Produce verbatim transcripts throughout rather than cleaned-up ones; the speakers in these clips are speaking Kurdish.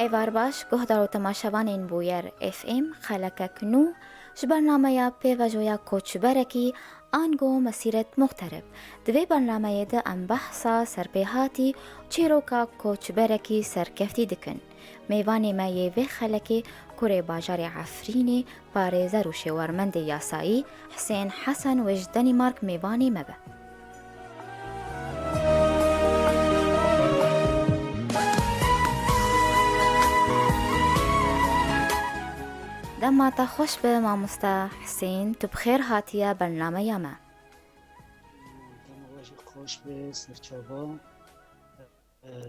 Êvar baş, guhdar û temaşevanên Bûyer F M, xelekek nû ji bernameya Pêvajoya Koçberekî, ango Mesîret Muxterib. Di vê bernameyê de em behsa serpêhatî û çîroka koçberekî serkeftî dikin. Mêvanê me yê vê xelekê kurê bajarê Efrînê, parêzer û şêwermendê yasayî Hisên Hesen wê ji Denîmark mêvanê me be. Dema te xweş be, mamoste Hisên, tu bi xêr hatiye bernameya me. Dema we jî xweş be, serçava.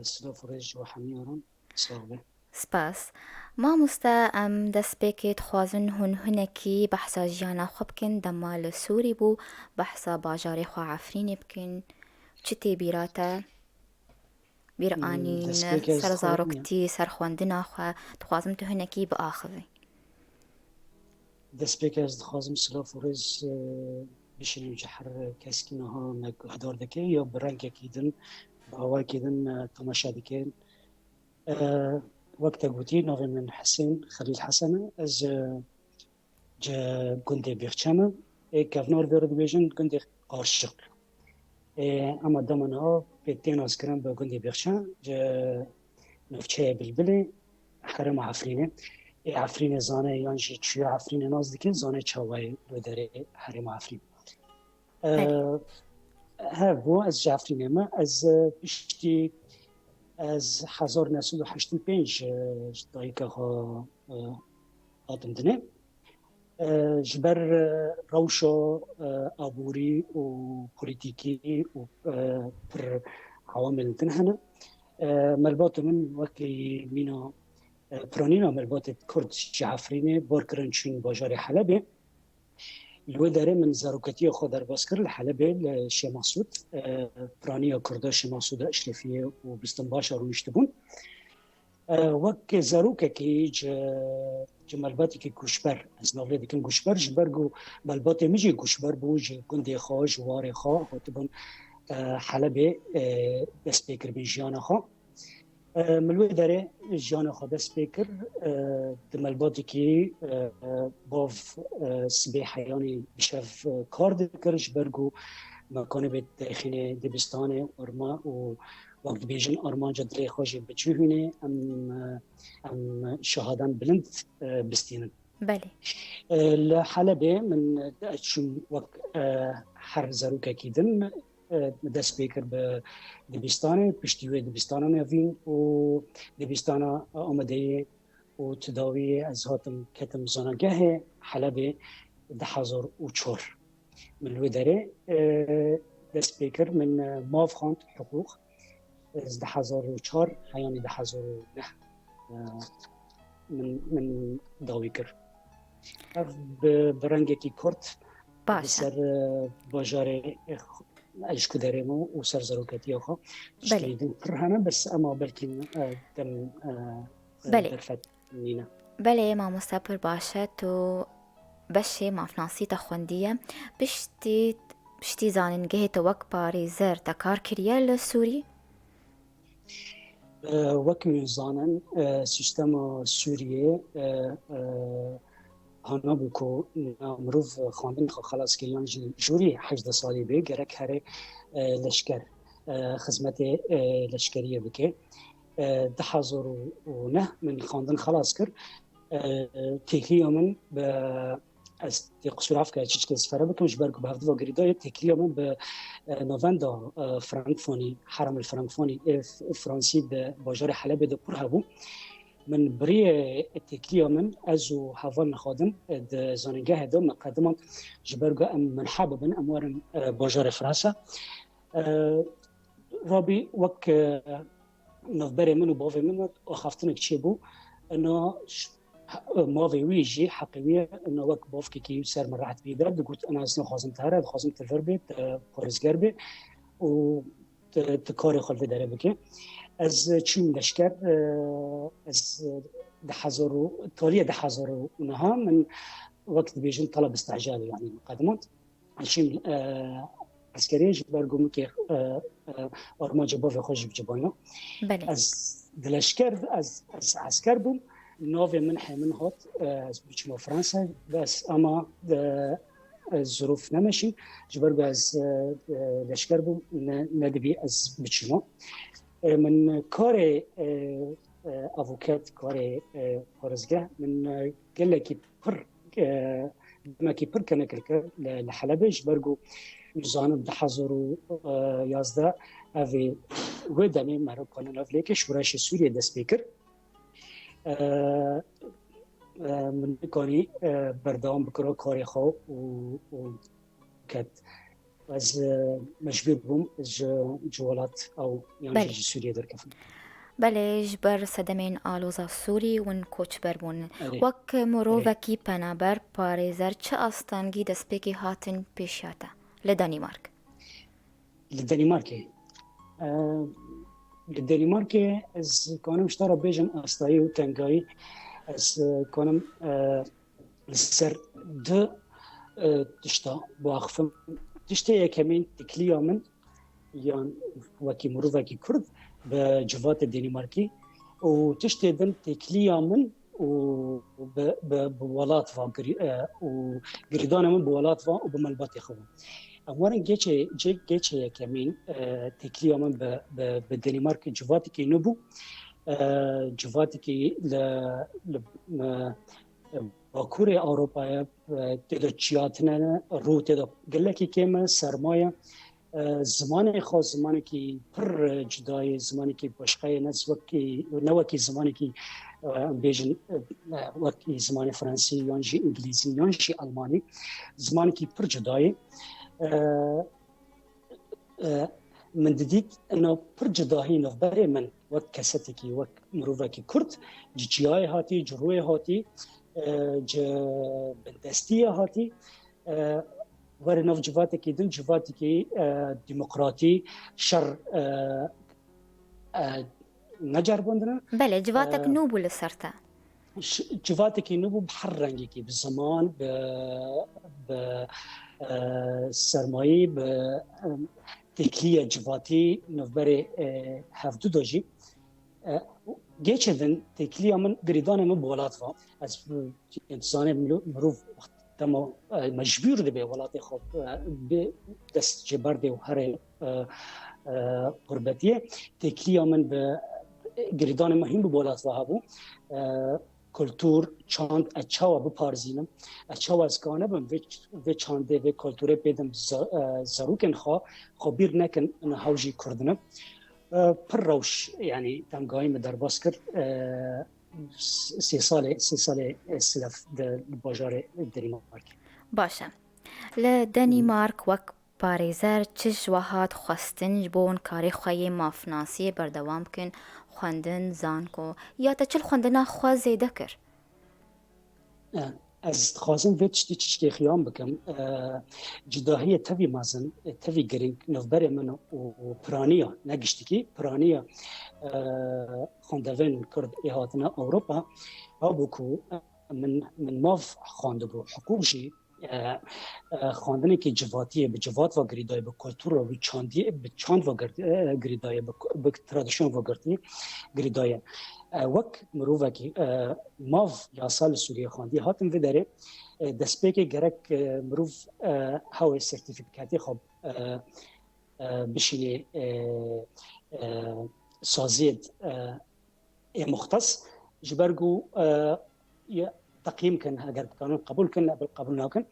Silav û rêz ji we hemiyan re. Sax be. Spas. Mamoste, em destpêkê dixwazin hûn hinekî behsa jiyana xwe bikin, dema li Sûrî bû, behsa bajarê xwe Efrînê bikin. Çi tê bîra te? Bîr Hmm, anîn, destpêkê ez ser dixwazim, zaroktî, ser xwendina xwe, dixwazim tu hinekî biaxivî. Destpêkê ez dixwazim silav û rêz, e, bişînim ji her keskî niha me guhdar dike ya bi rengekî din, bi awayekî din, e, temaşe dike. E, wek te gotî, navê min Hisên Xelîl Hesen e. Ez, e, ji gundê Bêxçe me. Ê kevnar vê re dibêjin gundê Qarşiq. Ê, ema dema niha pê tê naskirin bi gundê Bêxçe, ji navçeyê Bilbilê, herêma Efrînê. Ê Efrînê zane yan jî çûye Efrînê nas dike, zane çawa ye li derê herêma Efrîn. Belê. Ee, he, bû ez ji Efrînê me. Ez, e, piştî, ez hezar neh sed û heştê û pênc, e, ji dayika xwe, e, hatim dinê. E, ji ber, e, rewşa, e, aborî û polîtîkî û, e, pir ewamil din hene. E, malbatê min wekî mîna, e, piranîna malbatê Kurd ji Efrînê bar kirin çûn bajarê Helebê. Li wê derê min zaroketiya xwe derbas kir li Helebê, li Şêxmesûd. E, piraniya Kurda Şêxmesûda Eşrefiyê û Bistinbaşa rûniştibûn. E, wek zarokekî ji, ji malbatekî koçber, ez navê dikim koçber, ji ber ku malbatê min jî koçber bû, ji gundê xwe, ji warê xwe hatibûn, e, Helebê, e, dest pê kiribûn jiyana xwe. E, min li wê derê jiyana xwe dest pê kir. E, di malbatekî, e, e, bav, e, sibê heyanî bi şev, e, kar dikir, ji ber ku me kanibê derxînê dibistanê, arma û wek dibêjin armanca dilê xwe jî bi cihûnê em, e, em şahadan bilind, e, bistînin. Belê. E, li Helebê min, e, çûm wek, e, her zarokekî din, e, dest pê kir bi dibistanê, piştî wê dibistana Nevîn û dibistana Amedeyê û tedawiyê ez hatim ketim zanagehê Helebê du hezar û çar. Min li wê derê, e, dest pê kir, min, e, mav xwend, hiqûq. Ez du hezar û çar heyanî du hezar û neh, e, min, min dawî kir. Ev bi, bi rengekî kurt, Baş e. Ser, e, bajarê, e, xu-, ez ji ku derê me û ser zaroketiya xwe. Belê. Tiştên din pir hene, bes ema belkî, e, dem, e, e, Belê. Derfet nîne. Belê, mamoste pir baş e, tu beşê mafnasî te xwendiye. Piştî, piştî zanîngehê te wek parêzer te kar kiriye li Sûrî? E, wek hûn zanin, e, sîstema Sûriyê, e, e, hanabû ku mirov xwendin xwe xelas kiriyan jî jûrî hejdeh salî bê, gerek here, e, leşker, e, xizmetê, e, leşkeriyê bike. E, du hezar û neh min xwendin xelas kir. E, têkiliya min bi, ez tê qisûr af ke çiçkê sifere bikim, ji ber ku bi hevdiva girîdayê têkiliya min bi, e, navenda, e, Frankfonî, Herem el Frankfonî, ê f-, Fransî di bajarê Helebê de pir hebû. Min biriyê têkiliya min, ez û hevalên xwe din, e, di zanîngehê de me qedimand, ji ber ku em minha bibin, em werin, e, bajarê Fransa. E, Rabî wek, e, navberê min û bavê min axaftinek çêbû. Ina ş-, he-, mavê wî jî heqê wî ye. Ina wek bavkekî ser min rehet bî der, digot, ina ez naxwazim te here, dixwazim te vir bê, te parêzger bê û te, te karê xwe li vê derê bike. Ez çûm leşker, e, ez di hezar û, taliyê du hezar û neh min wek dibêjin taleb istihcalê, yanî min qedimand. Çûm, e, eskeriyê ji ber ku min kê, e, e, armanca bavê xwe jî bicibanîna. Belê. Ez di leşker, ez, ez esker bûm. Navê min Hêmin hat, e, ez biçûma Fransa, bes ama, e, e, zirûf nemeşî. Ji ber ku ez, e, e, leşker bûm, ne, nedibî ez biçûma. E, min karê, e, e, avokat, karê, e, parêzgeh, min, e, gelekî pir, e, demekî pir kene kir li, li Helebê, ji ber ku zanim du hezar û yazdeh evê wê demê meriv kanî nav lêke şoreşê Sûriyê dest pê kir. E, e, min nikanî, e, berdewam bikira karê xwe û, û ket. Ez, e, mecbûr bûm ji, ji welat ew yan jî Belê. ji Sûriyê derkevim. Belê, ji ber sedemên aloza Sûrî win koçber bûn. Erê. Wek mirovekî penaber, parêzer çi astengî destpêkî hatin pêşiya te li Danîmark? Li Danîmarkê. E, li Danîmarkê ez kanim ji te re bêjim astayî û tengayî. Ez, e, kanim, e, li ser du, e, tişta biaxifim. Tiştê yekemîn têkiliya min yan wekî mirovekî Kurd bi civatê Danîmarkî û tiştê din têkiliya min û bi, bi, bi welat va girî-, e, û girêdana min bi welat va û bi malbatê xwe va. Em werin geçê, cê-, geçê yekemîn, e, têkiliya min bi, bi, bi Danîmark civatekî nû bû. E, civatekî li, li, e, Bakurê Ewropayê, e, tê de çiya tune ne, rû tê de gelekî kêm e, serma ye. E, zimanê xwe, zimanekî pir, e, cuda ye, zimanekî başqa ye, ne wekî, ne wekî zimanekî, e, em bêjin, e, wekî zimanê fransî yan jî îngilîzî yan jî almanî. Zimanekî pir cuda ye. E, e, min didît ina pir cudahî navberê min wek kesetekî, wek mirovekî Kurd, ji çiyayê hatî, ji rûyê hatî, e, ji bindestiyê hatî, e, were nav civatekî din, civatekî, e, demokratî, şer, e, e, neceribandine. Belê, civatek E, nû bû li ser te. Ş-, civatekî nû bû bi her rengekî, bi ziman, bi, bi, e, sermayî, bi, e, têkiliya civatî navberê, e, hevdu de jî. E, geçê din têkiliya min, girêdana min bi welat va. Ez, e, dizanê milo-, mirov dema, e, mecbûr dibe welatê xwe, e, bi dest ji ber dê û herê, e, e, qurbetiyê. Têkiliya min bi girêdanê min hîn bi welat va hebû. E, kultur, çand, ez çawa biparêzînim? Ez çawa ez kanibim vê, vê çandê, vê kulturê pêdim za-, e, zarokên xwe, xwe bîr nekin, ina hew jî Kurd in. E, pir rewş, yanî tengayî min derbas kir. E, s-, sê salê, sê salê, e, silef di, di bajarê Danîmarkê. Baş e. Li Danîmark wek parêzer çi ji we hat xwestin ji bo hûn karê xwe yê mafnasiyê berdewam bikin, xwendin, zanko, ya te çi li xwendina xwe zêde kir? E, ez dixwazim vê tiştî çişkê xiyan bikim. E, cudahiyê tevî mezin, e, tevî girîng navberê min û, û piraniya, ne giştikî, piraniya, e, xwendevên Kurd ê hatine Ewropa, ew bû ku min, min mav xwendibû, hiqûq jî, e, e, xwendinekî civatiyê bi civat ve girêdayê, bi kultura, bi çandiyê, bi çand ve gir-, e, girêdayê, bi, bi tradisyon ve girtiyê, girêdayê. E, wek mirovekî, e, mav yasa li Sûriyê xwendî hatin vê derê, e, destpêkê gerek, e, mirov, e, hewê sertîfîkatê xwe, e, e, bişînê, e, e, saziyê, e, ê muxtes, ji ber ku, e, ye, teqîm kin, eger dikanin qebûl kin, ne qebûl nakin.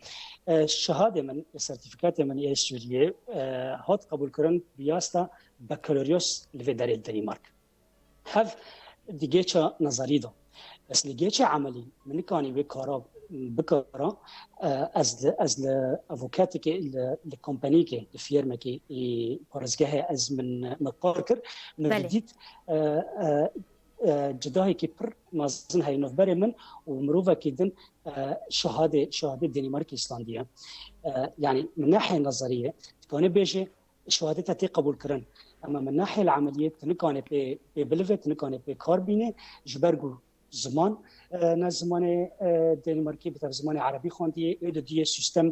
E, şehadê min, sertîfîkatê min yê Sûriyê, e, hat qebûlkirin bi yasa bakaloryos li vê derê li Danîmark. Hev di gêça nezerî de. Bes li gêçê emelî min nikanî wê kara bikara, e, ez li, ez li avokatekê, li, li kompaniyekê, li fîrmekê, ê parêzgehê ez min, min kar kir. Min Belê. dît, e, e, e, cudahekî pir mezin heye navberê min û mirovekî din, e, şehadê, şehadê Danîmarkê standiye. E, yanî min nahê nezerî ye. Dikane bêje, şehadê te tê qebûlkirin. Ema min nahê li emeliyê tu nikane pê, pê bilivê, tu nikane pê kar bînê, ji ber ku ziman, e, ne zimanê, e, Danimarkî, bi tev zimanê erebî xwendiye. Ê di duyê sîstem,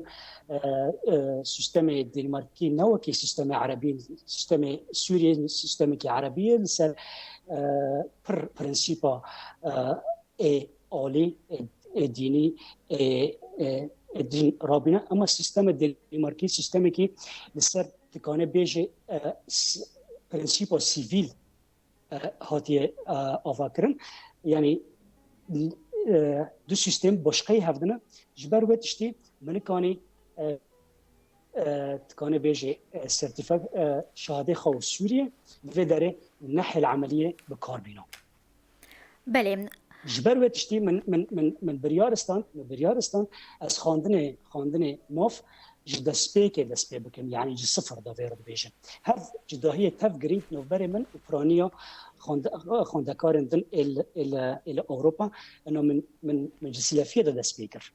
e, e, sîstemê Danimarkî ne wekî sîstemê erebî, sîstemê Sûriyê sîstemekî erebî ye, li ser, e, pir prensîpa, e, ê alî, ê, ê dînî, ê, ê, ê din rabîne. Ama sîstemê Danimarkî sîstemekî li ser dikane bêje, e, s-, prensîpa sivîl, e, hatiye, e, avakirin. Yanî, e, du sîstem başqeyî hevdine. Ji ber wê tiştî min nikanî, e, e, dikane bêje, e, sertîfik-, e, şehadê xwe û Sûriye, di vê derê nehêl emeliyê bi kar bîna. Belê. Ji ber wê tiştî min, min, min, min biryar stand, min biryar stand, ez xwendinê, xwendinê maf ji destpêkê dest pê bikim, yanî ji sifir de vê re dibêjim. Hev cudahiyê tev girîng navberê min û piraniya xwende-, xwendekarên din ê li, ê li, ê li Ewropa, ino min, min, min ji silefiyê de dest pê kir.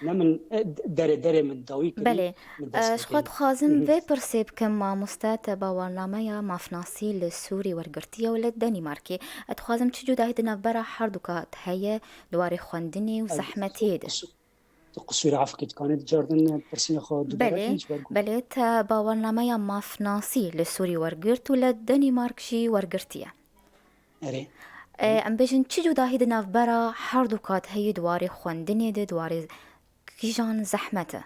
Ne min, e, derê derê min dawî kirî, Belê. Min dest pê Ji xwe kirî. Dixwazim vê pirsê bikim, mamoste, te bawernameya mafnasî li Sûrî wergirtiye û li Denîmarkê. Ez dixwazim çi cudahî di navbera her du kat heye di warê xwendinê û Ez zehmetiyê de? Tu qisû-, tu qisûrê efkê dikanê di cardin pirsîna xwe dubare Belê, bikin, ji ber ku belê, te bawernameya mafnasî li Sûrî wergirt û li Denîmark jî wergirtiye. Erê. E, em bêjin çi cudahî di navbera her du kat heye di warê xwendinê de, di warê kîjan zehmet e?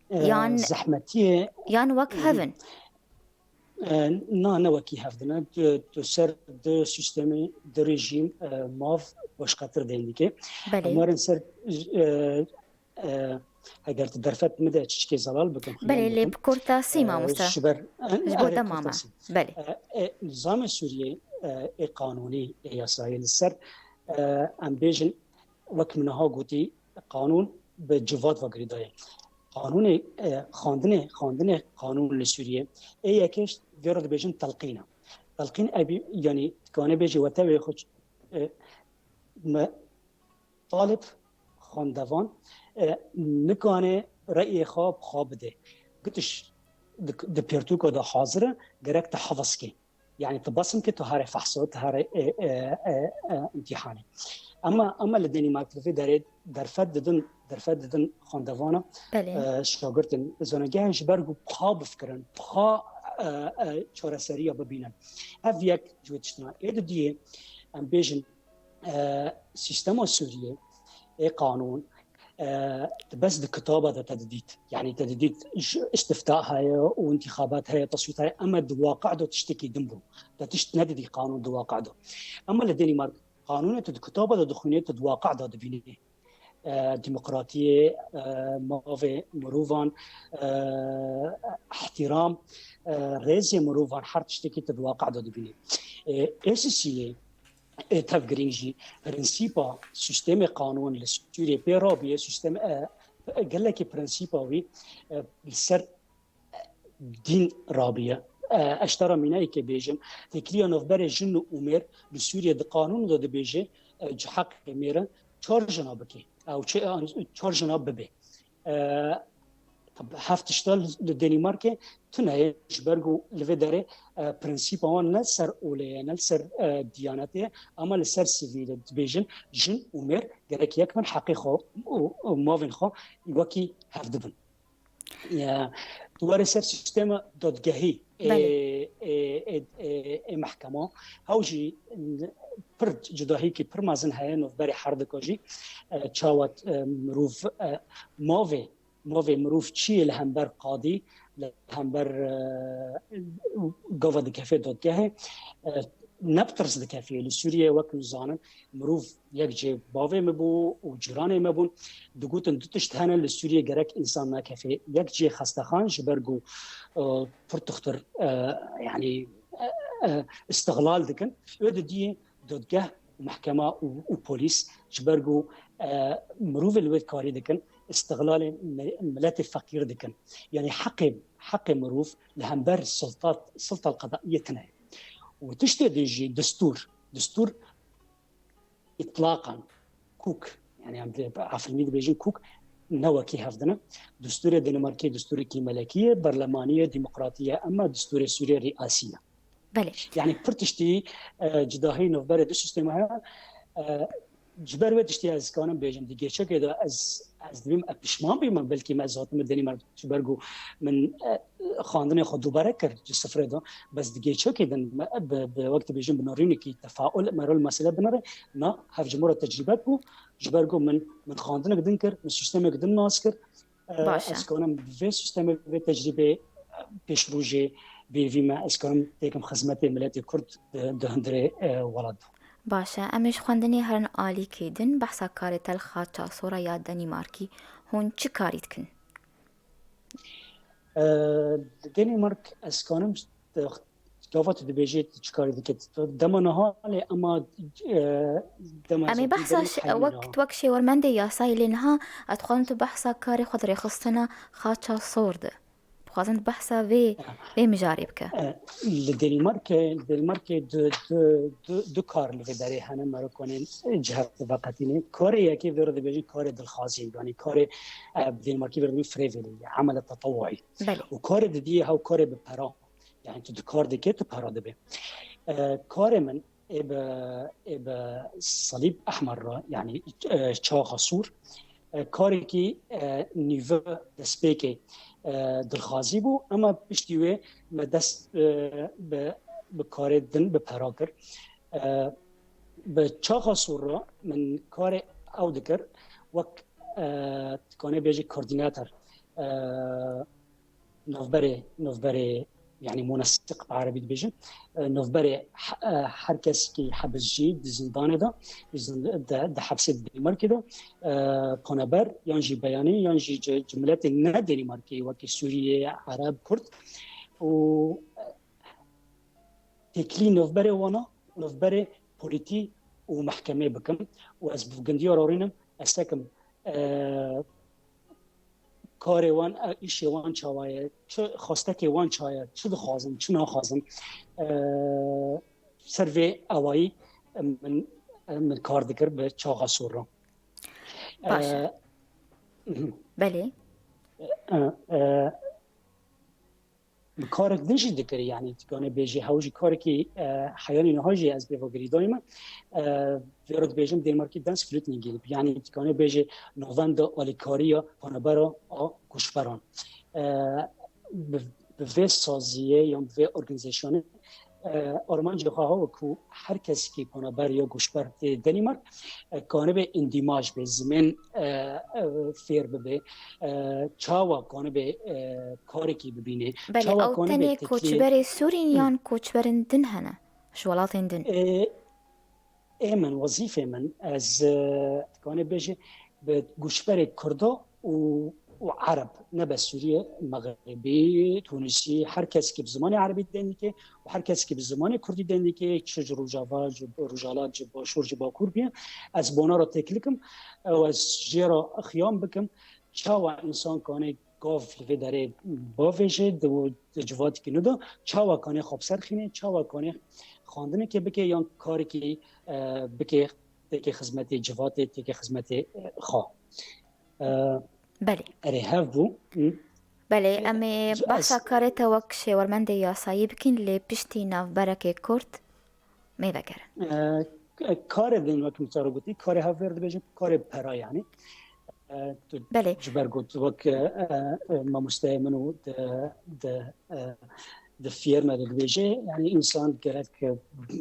E, Yan, zehmetiyê yan wek hev in? E, na, ne wekî hev dine. Tu, tu ser du sîstemê, du rejîm, e, mav başqetir deyn dike. Belê. Em werin ser, e, e, eger tu derfet min de çiçkê zelal bikim, xiyal Belê, lê bikim. Bi kurtasî, E, mamoste. Ji ber, Ji bo erê dema me. kurtasî. Belê. E, e, nizamê Sûriyê, e, ê qanûnî, ê yasayê li ser, e, em bêjin, wek min niha gotî, qanûn bi civat ve girêdayî. Qanûnê, e, xwendinê, xwendinê qanûn li Sûriyê. Ê yekê vê re dibêjin telqîn e. Telqîn ebî, yanî dikane bêjî wetewê xwe, e, me, talib, xwendevan, e, nikane reyê xwe bi xwe bide. Gitiş di, di pirtûka de hazir e, gerek te hevas kê. Yani tu basım ke tu hare fahso, tu hare, e, e, e, e, imtihane. Ama, ama li Danimark li vê derê derfet didin, derfet didin xwendevana, Belê. e, şagirtin zanegehê ji ber ku biha bifikirin, biha, e, e, çareseriya bibînin. Ev yek ji wê tiştina. Ê di diyê, em bêjin, e, sîstema Sûriyê, ê qanûn, e, bes di kitaba de te didît. Yani te didît ji istifta heye û intixabat heye, taswît heye, ama di waqi de tiştekî din bû. Te tişt nedidî qanûn di waqi de. Ama li Danimark qanûnê tu di kitaba de dixwînî, tu di waqi de dibînî. E, demokratiyê, e, mavê mirovan, e, ihtiram, e, rêzê mirovan, her tiştekî tu di waqi de dibînî. E, A C C'yê ê tev girîng jî prensîpa sîstemê qanûn li Sûriyê pê rabiye, sîstem, e, gelekî prensîpa wî, e, li ser dîn rabiye. E, ez ji te re mîneyekê bêjim, têkiliya navberê jin û mêr li Sûriyê di qanûn de dibêje, e, ji heqê mêr e çar jina bike. Ew çi, çar jina bibe. E, heft tişta li, li Danimarkê tune ye, ji ber ku li vê derê, e, prensîpa wan ne li ser olê ye, ne li ser, e, diyanetê ye, ama li ser sivîl e. Dibêjin, jin û mêr gerek yek bin, heqê xwe û, û mavên xwe wekî hev dibin. Ya, tu were ser sîstema dadgehî, ê, Belê. ê, ê, ê, ê mehkema, hew jî pir cudahîkî pir mezin heye navberê her dika jî, e, çawa, e, mirov, e, mavê, mavê mirov çi ye li hember qadî, li hember, e, gava dikefê dadgehê, e, ne bi tirs dikefê. Li Sûriyê wek hûn zanin, mirov yek cê bavê me bû û cîranê me bûn. Digotin du tişt hene li Sûriyê gerek însan nekefê. Yek cê xestexan ji ber ku, e, pir tuxtir, e, yanî, e, e, îstixlal dikin. Wê di diyê dadgeh, mehkema û, û polîs ji ber ku, e, mirovê li wê karî dikin, îstixlalê mi-, miletê feqîr dikin. Yanî heqê, heqê mirov li hember sultat, sulta qedaiyê tune ye. Û tiştê din jî destûr, destûr îtlaqan kûk, yani em dê, efrimî dibêjin kûk, ne wekî hev dine. Destûrê Danimarkê destûrekî melekî ye, berlemanî ye, demokratî ye, ema destûrê Sûriyê rîasî ye. Belê. Yani pir tiştî, e, cudahî navberê du sîstema heye. E, ji ber wê tiştî ez kanim bêjim, di geçekê de ez, ez dibîm, e, pişman bîme, belkî me ez hatime Danimark, ji ber ku min, e, xwendinê xwe dubare kir ji sifrê de. Bes di geçekê din me, bi, bi, wek dibêjin, bi narînekî tefaul me rol mesele binere, na hev ji min re tecrîbe bû, ji ber ku min, min xwendinek din kir, min sîstemek din nas kir. E, Baş e. Ez kanim vê sîstemê, vê tecrîbê, e, pêşrojê bêvî me, ez kanim têkim xizmetê miletê Kurd di, di hundirê, e, welat de. Baş e. Em ê ji xwendinê herin alîkê din, behsa karê te li Xaça Sor a ya Danîmarkî. Hûn çi karî dikin? E, di Danîmark ez kanim, e, gava tu dibêjê tu çi karî dikê? Tu dema niha lê ema, e, dema Em ê zêdetir behsa derê ş-, heyî wek, niha. Wek şêwermendê yasayê lê niha, ez dixwazim tu behsa karê xwe di rêxistina Xaça Sor de. Dixwazim tu behsa vê, vê mijarê bike. E, li Danimarkê, li Danimarkê du, du, du, du kar li vê derê hene, merikonên, e, ji hev veqetînê. Karê yekê vê re dibêjin karê dilxazî, yanî karê, e, bi Danimarkî vê re dibêjin frivillig, emele tetewuî. Belê. Û karê didiyê hew karê bi pera. Yani tu di kar dikê, tu para dibê. E, karê min ê bi, ê bi Salîb Ehmer re, yani, e, Çaxa Sûr, e, karekî, e, nîve destpêkê, e, dilxazî bû, ema piştî wê me dest, e, bi, bi karê din bi pera kir. E, bi Çaxa Sûr re min karê ew dikir, wek, e, tu kanê bêjî koordînator, e, navberê, navberê, yani munasiq bi erebî dibêjin, e, navberê he-, e, her kesekî hebscî di zindanê de, di zind-, de, di hepsê di Danimarkê de, e, panaber yan jî beyanî yan jî ci, ci miletên ne Danimarkê wekî Sûriyê, Ereb, Kurd û, e, têkilî navberê wana, navberê polîtî û mehkemê bikim û ez bi gindiya rorînim, ez sekim, e, karê wan, e, îşê wan çawa ye, çi xwestekê wan ça ye, çi dixwazin, çi naxwazin. E, ser vê awayî, e, min, e, min kar dikir bi Çaxa Sûr re. Baş e. E, Belê. E, e, Bi karek din jî dikir, yani, tu kanê bêjî, hew jî karekî, e, heyanî niha jî ez pê ve girîdayî me. E, vê re dibêjim Danimarkî dansk flygtninghjælp, yani, tu kanê bêjî navenda alîkariya panebera a goşberan. E, bi, bi vê saziyê yan bi vê organizasyonê, e, armancê xwe hewe ku her kesekî paneber ya goşber tê Danimark, e, kanibe îndîmaj be, zimên, e, e, fêr bibe, e, çawa kanibe, e, karekî bibîne, Belê, çawa ew kanibe tenê teklî- koçberê Sûrîn Hı. yan koçberên din hene? Ji welatên din? E, ê min, wezîfê min, ez, e, dikanê bêjî, bi goçberê Kurdo û, û Ereb, ne bes Sûriye, Mexribî, Tunusî, her kes ki bi zimanê Erebî dendike û her kes ki bi zimanê Kurdî dendike, çi ji Rojava, ji Rojhilat, ji Başûr, ji Bakur biye, ez bona re têkil kim, ew ez jê re xiyam bikim, çawa însan kanê gav li vê derê bavêje, di, di civatekî nû de, çawa kanê xwe bi ser xîne, çawa kanê xwendinekê bike yan karekî, e, bike, têkê xizmetê civatê, têkê xizmetê, e, xwe. E, Belê. Erê, hev bû. Hı. Belê, E, em ê ez behsa karê te wek şêwermendê yasayî bikin, lê piştî navberekê kurt mêvegerin. E, karê din, wek min te re gotî, karê hev vê re dibêjin, karê pera, yani. E, tu Belê. Ji ber got wek, e, e, mamosteyê min û di, di, e, di fiyê me de dibêje, yani, însan gerek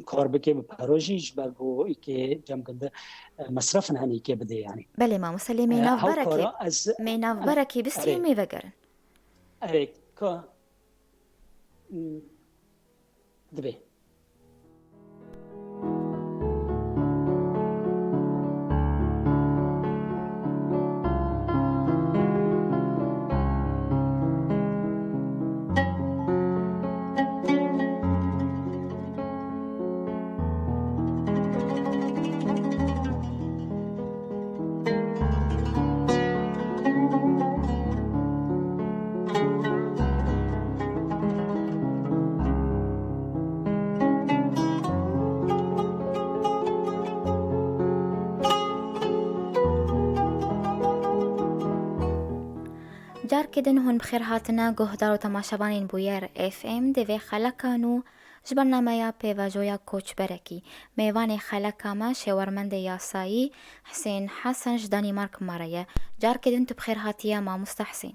kar bike bi pera jî, ji ber ku îkê cem ginde, e, mesrefin hene îkê bide, yani. Belê, mamoste, lê E, hew mênavberekê, kara ez, mênavberekê bistînin erê. Mêvegerin. Erê, ka, Dibe. Carkê din hûn bi xêr hatine, guhdar û temaşevanên Bûyer F M. Di vê xeleka nû Ji bernameya pêvajoya koçberekî, mêvanê xeleka me şêwermendê yasayî Hisên Hesen ji Danîmark me re ye. Carkê din tu bi xêr hatiye, mamosta Hisên.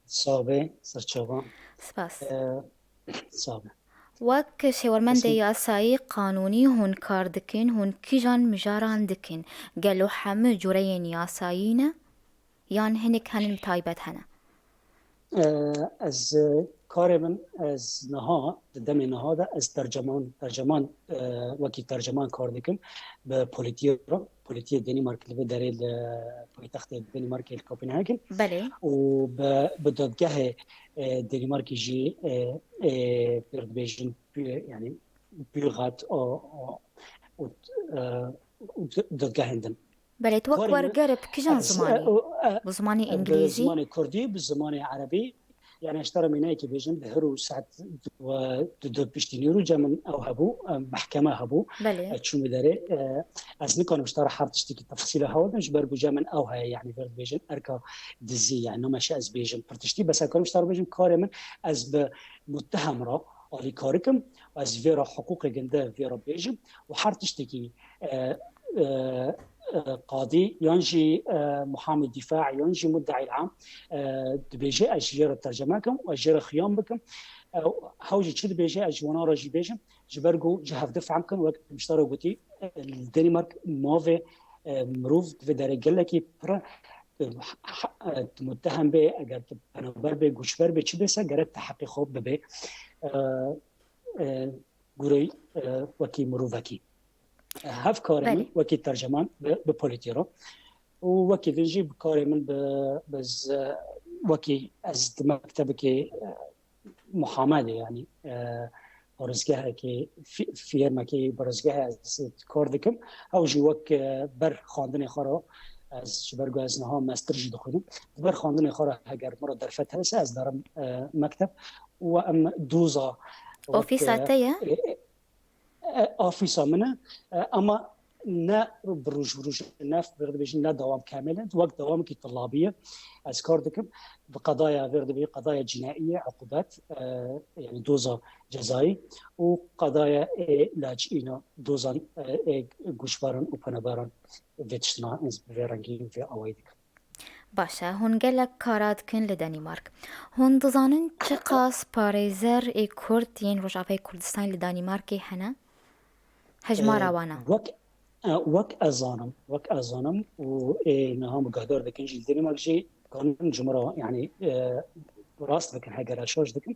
Sax be, serçava. Spas. Ee, sax be. Wek şêwermendê Hisên yasayî, qanûnî hûn kar dikin, hûn kîjan mijaran dikin? Gelo hemû cureyên yasayî ne? Yan hinek henin taybet hene? Ee, ez, e, karê min, ez niha, di demê niha de ez terceman, terceman, e, wekî terceman kar dikim bi polîtiyê re. Polîtiyê Danimark li vê derê li paytextê Danimarkê li Copenhagen. Belê. Û bi, bi dadgehê, e, Danimarkê jî, e, e, pêr dibêjin, pu-, yani, byret og, og, og, e, û dadgehên din. Belê, tu wek Karê min, werger bi kijan ez, zimanî? e, e, Bi zimanê e, bi îngilîzî? Zimanê kurdî, bi zimanê erebî. Yani, ji te re mîneyekê bêjim, di her û saet du, du, du piştî nîrû cem min ew hebû, e, mehkeme hebû. Belê. E, çûm bi derê, e, ez nikarim ji te re her tiştekî tefsîla hewl bidim, ji ber ku cem min ew heye, yani, vê dibêjin erka dizî, yani, namaşe ez bêjim pir tiştî, bes ez karim ji te re bêjim, karê min ez bi muttehem re alîkarikim, ez vê re hiqûqê ginde vê re bêjim û her tiştekî, e, e, e, qadî yan jî, e, muhamê dîfa yan jî muddeî am, e, dibêje ez jê re terceme kim û ez jê re xiyam bikim. E, hew jî çi dibêje ez ji wana re jî bêjim, ji ber ku ji hevdu fehm kin, wek ji te re gotî, e, li Danimark mavê, e, mirov di vê derê gelekî pir e, ha-, e, muttehem bê, eger tu penaber bê, goçber bê, çi bê se gerek te heqê xwe bibê. E, e, gurey, e, wekî mirovekî. E, hevkarê min Belê. Wekî terceman bi, bi polîtî re. Û wekî din jî bi karê min bi, bi z-, wekî ez di mektebekê, e, muhamedê, yani, e, parêzgehekê, fî-, fîrmekê parêzgehê ez kar dikim. Ew jî wek, e, ber xwendinê xwe re, ez ji ber ku ez niha master jî dixwînim. Di ber xwendinê xwe re heger min re derfet hese, ez derim, e, mekteb û em doza wek, Ofîsa e, te ye? e, e, e, ofîsa min e, e, ama ne bi roj bi roj, ne vê re dibêjin, ne dewam kamil e, wek dewamekî tulabî ye. Ez kar dikim, bi qedaya vê re dibêjin, qedaya cinaiye, uqubet, e, yani doza cezayî û qedaya ê laçîna dozan, e, ê goçbaran û penaberan, vê tiştina ez bi vê rengî, vê awayî dikim. Baş e, hûn gelek kara dikin li Danîmark. Hûn dizanin çiqas parêzer ê Kurd yên Rojavayê Kurdistanê li Danîmarkê hene? Hejmara E, wan e? Wek, e, wek ez zanim, wek ez zanim û ê niha min guhdar dikin jî, li Danîmark jî kanin ji min re, yani, e, rast bikin, heger ez şaş dikim.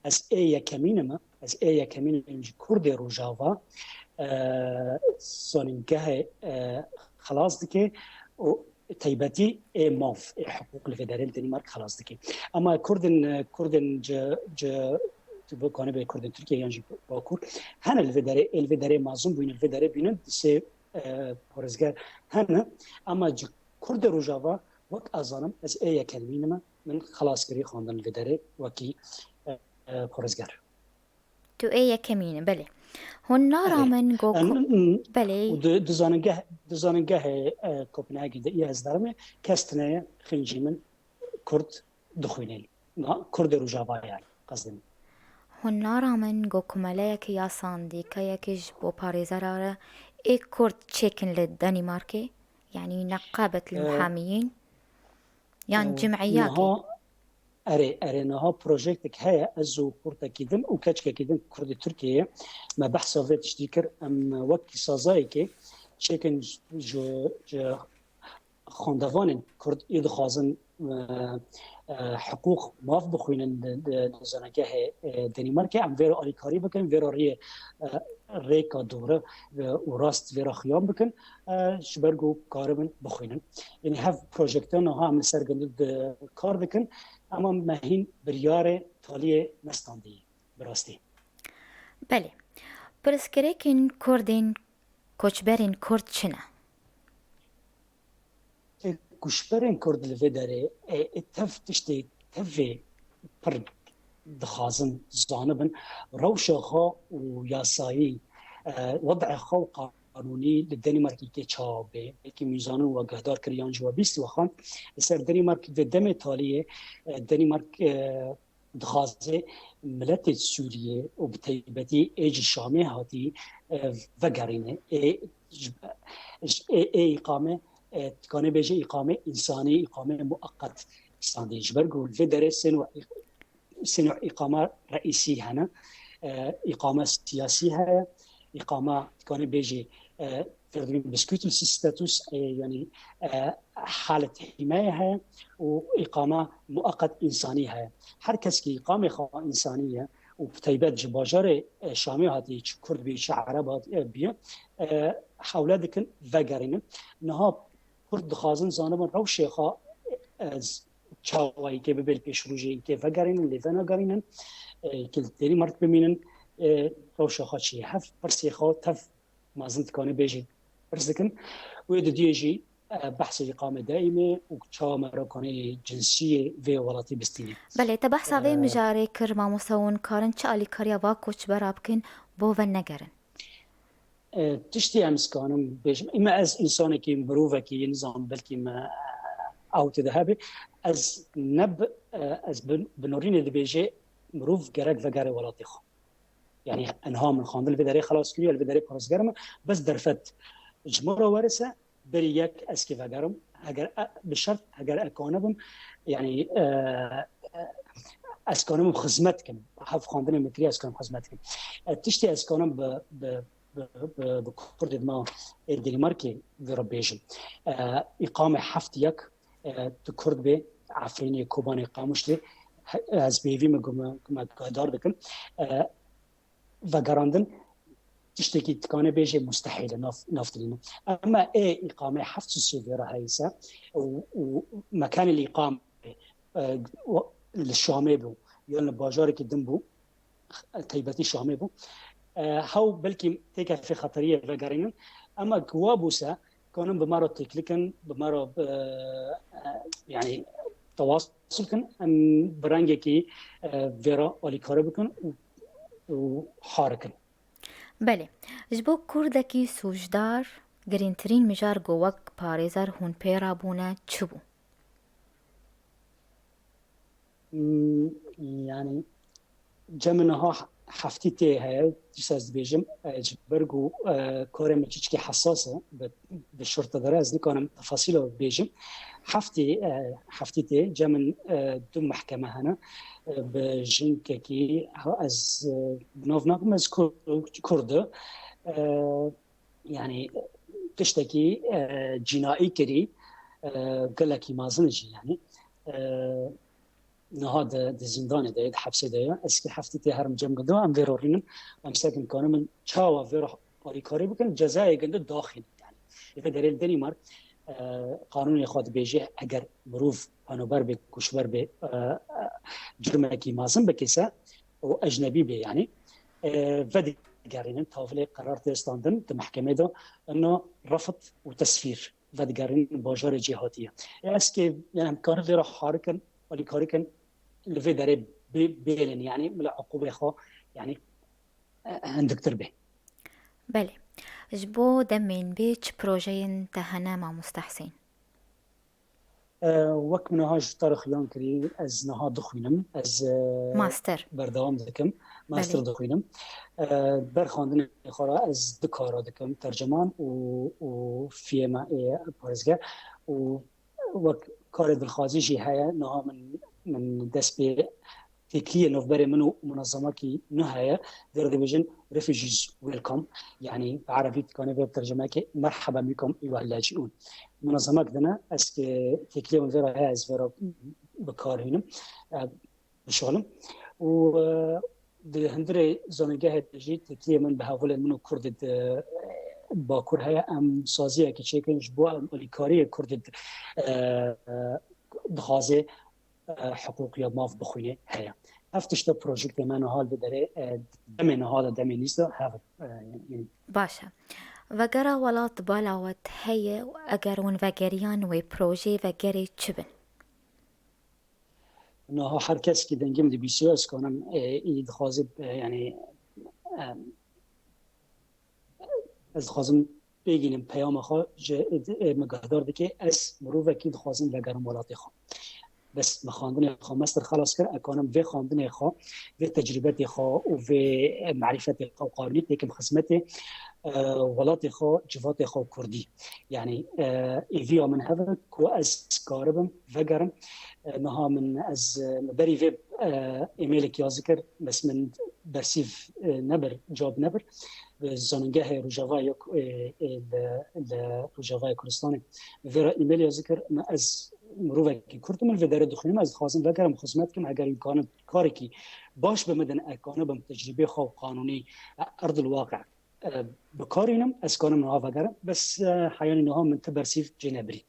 Ez ê yekemîn im, ez ê yekemîn im ji Kurdê Rojava, e, zanîngehê, e, xelas dike û taybetî ê mav, ê hiqûq li vê derê li Danîmark xelas dike. Ama Kurdên, Kurdên ci, ci, tu bikanî bê Kurdên Tirkiye yan jî Bakur, hene li vê derê, ê li vê derê mezin bûyîn, li vê derê bînin, di sê, e, parêzger hene. Ama ci Kurdê Rojava, wek ez zanim, ez ê yekemîn im, min xelas kirî xwendin li vê derê wekî, e, e, parêzger. Tu ê yekemîn î, belê. Hûn Erê. naramin go Em, ku-, mm, belê. û di, di zanîngeh-, di zanîngehê, e, Copenhagen de î ez derime, kes tine ye, xincî min Kurd dixwînin. Na, Kurdê Rojava yani, qesdê min. Hûn naramin go komeleyeke ya sandîkayeke ji bo parêzera re ê Kurd çêkin li Danîmarkê? Yani neqabet li E, muhamiyîn? Yan e, cimiyakê? Niha Erê, erê, niha projektek heye, ez û kurtekî din û keçkekî din Kurdê Tirkiyeyê me behsa vê tiştî kir. Em wekî sazayekê çêkin ji, ji xwendevanên Kurd ê dixwazin, e, e, hiqûq mav bixwînin di, di, di zanegehê, e, Denîmarkê. Em vê re alîkarî bikin, vê re riyê, e, rêka dûre, e, û rast vê re xiyam bikin, e, ji ber ku karibin bixwînin. Yanî hev projekte niha em li ser gundî di kar dikin. Ama me hîn biryarê taliyê nestandî, bi rastî. Belê. Pirsgirêkên Kurdên, koçberên Kurd çi ne? Ê, koçberên Kurd li vê derê, ê, ê, tev tiştê tevê pir dixwazin zanibin. Rewşa xwe û yasayî, e, wed'ê xwe û qanûnî li Denîmarkê kê çawa bê. Belkî mîzanin we guhdar kir yan jî we bîst we xwend. Li ser Denîmark di demê taliyê, e, Denîmark, e, dixwaze miletê Sûriyê û bi taybetî ê ji Şamê hatî, e, vegerîne. Ê, ji, ji, ê, ê îqame, e, dikanê bêje îqame însanî, îqame mueqet standê. Ji ber ku li vê derê sê nû îq-, sê nû îqama reîsî hene. E, îqama siyasî heye, îqama dikanê bêje, e, ferdî biskût û status, e, yanî, e, halet hîmaye heye û îqama mueqet însanî heye. Her kes ki îqamê xwe însanî ye û bi taybet ji bajarê, e, Şamê hatî, çi Kurd bî, çi Ereb hat-, e, bî, e, hewle dikin vegerînin. Niha Kurd dixwazin zanibin rewşê xwe, e, çawa yekê bibe li pêşrojê, yekê vegerînin, lê venagerînin, e, yekê li Dênîmark bimînin, e, rewşa xwe çi ye. Hev pirsê xwe tev mezin dikanê bêjî pirs dikin. Wê didiyê jî, e, behsê îqame daîmê û çawa me re kanê cinsiyê vê welatî bistînê. Belê, te behsa vê, e, mijarê kir, mamoste, hûn karin çi alîkariya va koçbera bikin bo venegerin? E, tiştê em dikanim bêjim, îme ez însanekî, mirovekî, nizam belkî me, e, ew tê de hebe. Ez ne bi, e, ez bi, bi norînê dibêje mirov gerek vegere welatê xwe. Yanî enha min xwendin li vê derê xelas kiriye, li vê derê parêzger me, bes derfet ji min re werise, berî yek ez kê vegerim. Heger e, bi şert, heger e kanibim, yanî, e, e, ez kanibim xizmet kim. Hev xwendinê min kiriye, ez kanim xizmet kim. E, tiştê ez kanim bi, bi, bi, bi, bi Kurdê me ê Danimarkê vê re bêjim. E, îqame heft yek, e, tu Kurd bê, Efrînê, Kobanê, Qamişlê, he-, ez bi hêvî me ku me, ku me guhdar dikin. E, vegerandin tiştekî dikane bêje mustehîl e, nav, nav dilê min. Ema ê îqamê heft sê vê re heyse û, û mekanê îqam, e, li Şamê bû, yan li bajarekî din bû, taybetî Şamê bû. E, hew belkî têkefê xeteriyê vegerînin, ema ku wa bûse, kanin bi me re têklikin, bi me re, e, e, yanî tewasul kin, em bi rengekî, e, vê re alîkare bikin û, û harikin. Belê. Ji bo Kurdekî sûcdar, girîngtirîn mijar ku wek parêzer hûn pê re bûne çi bû? Hmm, yanî cem niha heftî tê heye, dîsa ez dibêjim, e, ji ber ku, e, karê min çiçkî hesas e, bi, bi şurte de re ez nikanim tefasîla bêjim. Heftî, e, heftî tê, cem min, e, du mehkeme hene, e, bi jinkekî, ha, ez, e, bi nav nakim, ez Kur-, Kurd e. E, yanî tiştekî, e, cînaî kirî, e, gelekî mezin jî, yanî, e, niha di, di zîndanê de ye, di hepsê de ye. Ez kê heftî tê herim cem gund, em vê re rînin, em sekin kanin çawa vê re alîkarî bikin, cezayê gund daxînin, yanî. Li vê derê li Danimark, e, qanûnê xwe dibêje, eger mirov panober bê, koçber bê, e, e, curmekî mezin bikise û ecnebî bê, yanî, e, vedigerînin, tavilê qerar tê standin di mehkemê de, ino refd û tesfîr, vedigerînin bajarê cê hatiye. E, ez kê, yanî, em karin vê re harikin, alîkarî kin, li vê derê bê-, bêlin, yanî, bila uqûbê xwe, yanî, e, hindiktir bê. Belê. Ji bo demên bê çi projeyên te hene, mamoste Husên? E, wek min niha ji te re xiyan kirî, ez niha dixwînim. Ez, e, Master. Berdewam dikim. Master Belê. Dixwînim. E, ber xwendinê xwe re ez du kara dikim, terciman û, û fiyê me ê parêzger. Û wek karê dilxwazî jî heye, niha min, min dest pê têkiliyê navberê min û munezemekî nû heye, vê re dibêjin Refugees Welcome, yanî bi erebî dikanê vê tercime ke Merhaba bikum eyyuha llaciun. Munezemek dine, ez ke têkiliyê min vê re heye, ez vê re bi kar hînim, e, bişixulim. Û, e, di hundirê zanîngehê de jî têkiliyê min bi hevalên min û Kurdê di, e, Bakur heye. Em saziyekê çêkin ji bo em alîkariyê Kurdê di, e, e, dixwaze e, hiqûq ya maf bixwîne heye. Ev tişta projektê me niha li vê derê, e, demê niha de, demê nîz de hev, e, Baş e. Vegera welat bala we heye û eger hûn vegeriyan wê projeyê vegerê çi bin? Niha her kes ki dengê min dibîsiyo, ez kanim, e, î dixwaze, e, yanî, e, ez dixwazim bêgînim peyama xwe ji, e, me guhdar dike, ez mirovekî dixwazim vegerim welatê xwe. Bes me xwendinê xwe, master xelas kir, ez kanim vê xwendinê xwe, vê tecrîbetê xwe û vê merîfetê xwe û qanûnî têkim xizmetê, e, welatê xwe, civatê xwe kurdî. Yanî, e, êviya min hev e ku ez karibim vegerim. E, niha min ez, e, berî vê, e, emailek yazî kir, bes min bersîv, e, nebir, cewab nebir. Bi zanîngehê Rojavayê, e, e, li, li Rojavayê Kurdistanê. Vê re email yazî kir, me ez mirovekî Kurd im, li vê derê dixwînim, ez dixwazim vegerim xizmet kim, heger îmkanê karekî baş bi min din, ez kanibim tecrîbê xwe û qanûnî, e, erdil waqe, e, bi kar înim, ez kanim niha vegerim. Bes, e, heyanî niha min ti bersîv cê nebirî.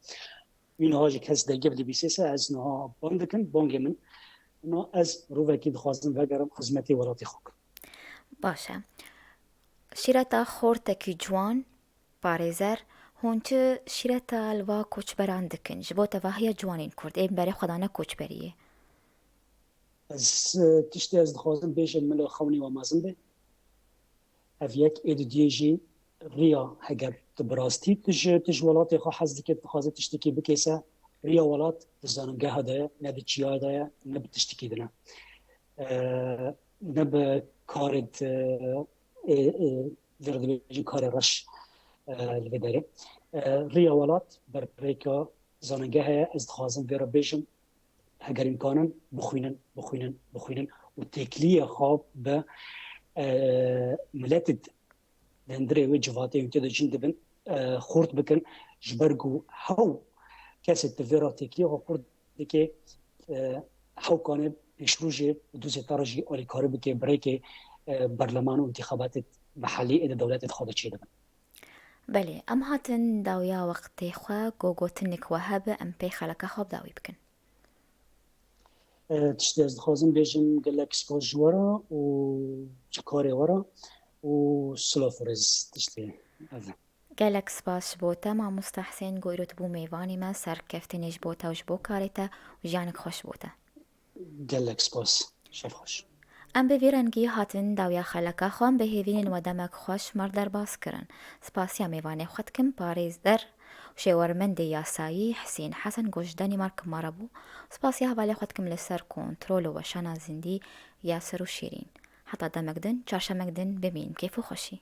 Wî niha ji kes dengê bidibîsê se, ez niha bang dikim, bangê min. Niha ez mirovekî dixwazim vegerim xizmetê welatê xwe kim. Baş e. Şîreta xortekî ciwan, parêzer, hûn çi şîreta li va koçberan dikin? Ji bo tevahiya ciwanên Kurd, ê bi berê xwe dane koçberiyê. Ez, e, tiştê ez dixwazim bêjim, milo xewnî we mezin be. Ev yek, ê dudiyê jî riya, heger tu bi rastî tu ji, tu ji welatê xwe hez dikê, tu dixwazî tiştekî bikê se, riya welat di zanîngeha de ye, ne di çiya de ye, ne bi tiştekî din e. E, ne bi karê di, e, e, vê re dibêjin karê reş, e, li vê derê. E, riya welat ber rêka zanîngehê ye, ez dixwazim vê re bêjim, heger îmkan in, bixwînin, bixwînin, bixwînin û têkiliyê xwe bi, e, miletê di hundirê wê civatê hûn tê de jîn dibin, e, xurt bikin, ji ber ku hew kesê di vê re têkiliyê xwe xurt dike, e, hew kane pêşrojê û du zêde re jî alîkarî bike, bi rêkê, e, berleman û întîxabatê mehellî ê di dewletê xwe de çêdibin. Belê, em hatin dawiya wextê xwe, ku gotinek we hebe, em pê xeleka xwe bi dawî bikin. E, tiştê ez dixwazim bêjim, gelek spas ji we re û ji karê we re û silav û rêz tiştê ev e. Gelek spas ji bo te, mamosta Husên, ku îro tu bû mêvanê me, serkeftinê ji bo te û ji bo karê te û jiyanek xweş bo te. Gelek spas. Şev xweş. Em bi vî rengî hatin dawiya xeleka xwe, em bi hêvî yên we demek xweş me re derbas kirin. Spasiya mêvanê xwe dikim, parêzer û şêwermendê yasayî Husên Hesen ku ji Danîmark me re bû. Spasiya hevalê xwe dikim li ser kontrol û weşana zindî Yasir û Şîrîn. Heta demek din, çarşemek din, bimînin kêf û xweşî.